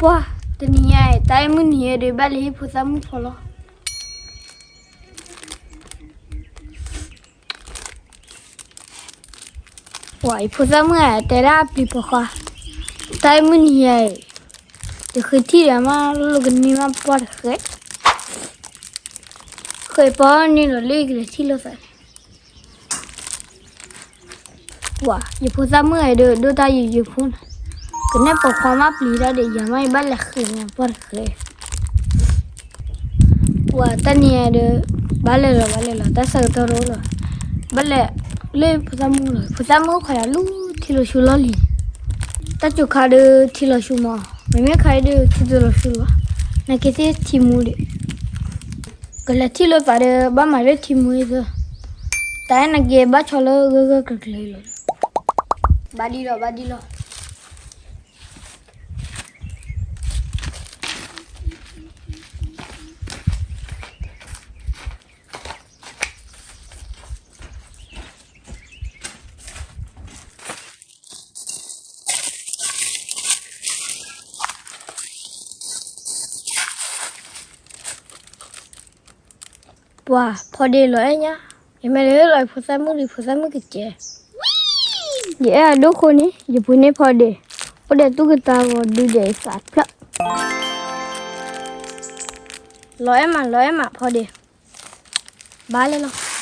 ပှၢ်, တနံၤညါအံၤ တၢ်အဲၣ်မုၢ်နံၤယဲဒုး ဘၣ်လဲၤဟံၣ်ဖိသၣ်မုၣ်ဖီလီၤ. ပှၢ်, ယဖိသၣ်မုၣ်ဧၢ တဲဒၣ်အပျံၤပိာ်ခွါ, တၢ်အဲၣ်မုၢ်နံၤယဲအံၤ ယဃ့ထံၣ်ဒီးမး လိၣ်ကန့ၢ်မးပှၢ်တဃဲ, ဃဲပီန့ၣ်ဒီးလၢယကလဲၤထံၣ်လိာ်သးန့ၣ် ပှၤ ယဖိသၣ်မုၣ်အံၤဒီး ဒိၣ်တၢ်ယံာ်ယံာ်ဖိန့ၣ်, ကနဲၣ်ပိာ်ခွါမးပျံၤတၢ်ဒီး ယၤမးယဘၣ်လဲၤဃ့န့ၣ်ပှၢ်တဃဲ, ပှၤ တနံၤအံၤဒီး ဘၣ်လဲၤလီၤ ဘၣ်လဲၤလီၤ တၢ်ဆၢကတီၢ်တအိၣ်လီၤ, ဘၣ်လဲၤလၢဖိသၣ်မုၣ်လီၤ, ဖိသၣ်မုၣ်အိၣ်ခိးယၤလၢထံလီၤဆူလီၢ်လံၤ, တၢ်စူၤခါဒီးထံလီၤဆူမး, မ့မ့ၢ်ခါအံၤဒီးထံတလီၤဆူလီၤ, နာ်က့သ့ၣ်ထံမူဒံး ကလဲၤထံၣ်လိာ်သးဒီး ဘၣ်မၤလၢထံမူအံၤသၢ, တၢ်အဲၣ်နာ်က့ဘၣ်ဆီလၢဂၢၢ်ဂၢၢ်ကျၢၤကျၢၤလီၤ, ဘၣ်ဒံလီၤ ဘၣ်ဒံလီၤ. ပှၤ ဖီဒ့လီၤအဲၣ်ညါ, ယမ့ၢ်လဲၤလၢလီၤဖိသၣ်မုၣ်ဒီး ဖိသၣ်မုၣ်ကစဲး, ယအဲၣ်အဒိၣ်ဃိန့ၣ် ယပှ့ၤန့ၢ်ဖီဒ့, အိၣ်ဒီးသူၣ်ကသးဂီၤဒုးဒီးယသးဖျၢၣ်, လီၤအဲၣ်မး လီၤအဲၣ်မးဖီဒ့, ဘၣ်လဲၤလီၤ.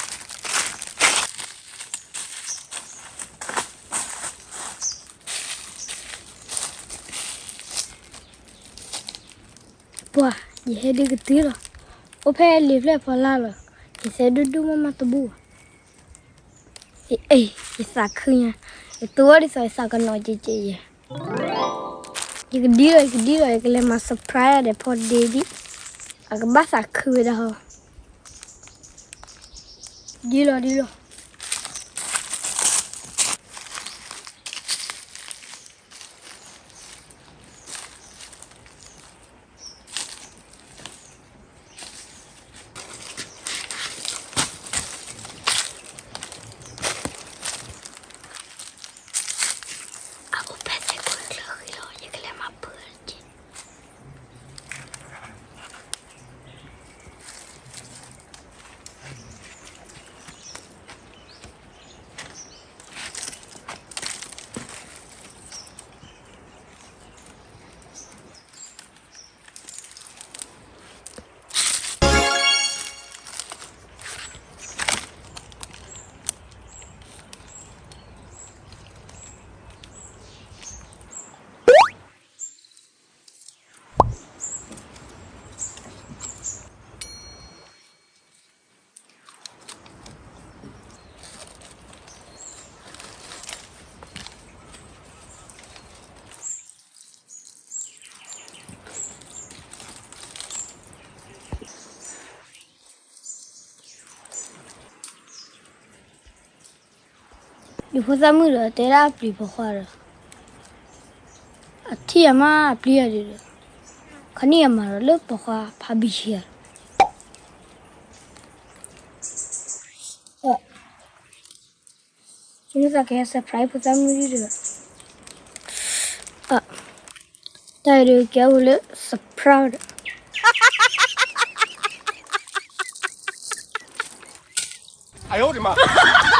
ပှၤ ယဟဲဒုးကတုၤလီၤ, အိၣ်ဖဲလံာ်ဖျၢၣ်ဖီလာ်လီၤ, ယသဲဒိၣ်ဒိၣ်မးမးတဘူၣ်ဘၣ်, ယသးခုညါ, ယတိၢ်ဝဲဒ်သိးယသးကနီၤကဲးကဲးယဲ, ယကဒံလီၤ ယကဒံလီၤ ယကလဲၤမၤ surprise ဒီးဖီဒ့ဒံး, အကဘၣ်သးခုဝဲဒၣ်ဟီ, ဒံလီၤဒံလီၤ. အအိၣ်ဖဲသဲးခိၣ်ချၢဃံလီၤ ယကလဲၤမၤပၢၢ်တက့ၢ်. ယဖိသၣ်မုၣ်ဒီး တဲဒၣ်အပျံၤပိာ်ခွါဒီး အထံၣ်အမါအပျံၤအဒုးဒီး ခီနံၣ်အမၤဒီးလၢပိာ်ခွါဖးဘံဆံဧါ, ယမ့ၢ်သးကဟဲ surprise ဖိသၣ်မုၣ်ဒ်ဒီး တၢ်အံၤဒုးကဲဝဲလၢ surprise ဒီး အယိဒံးမး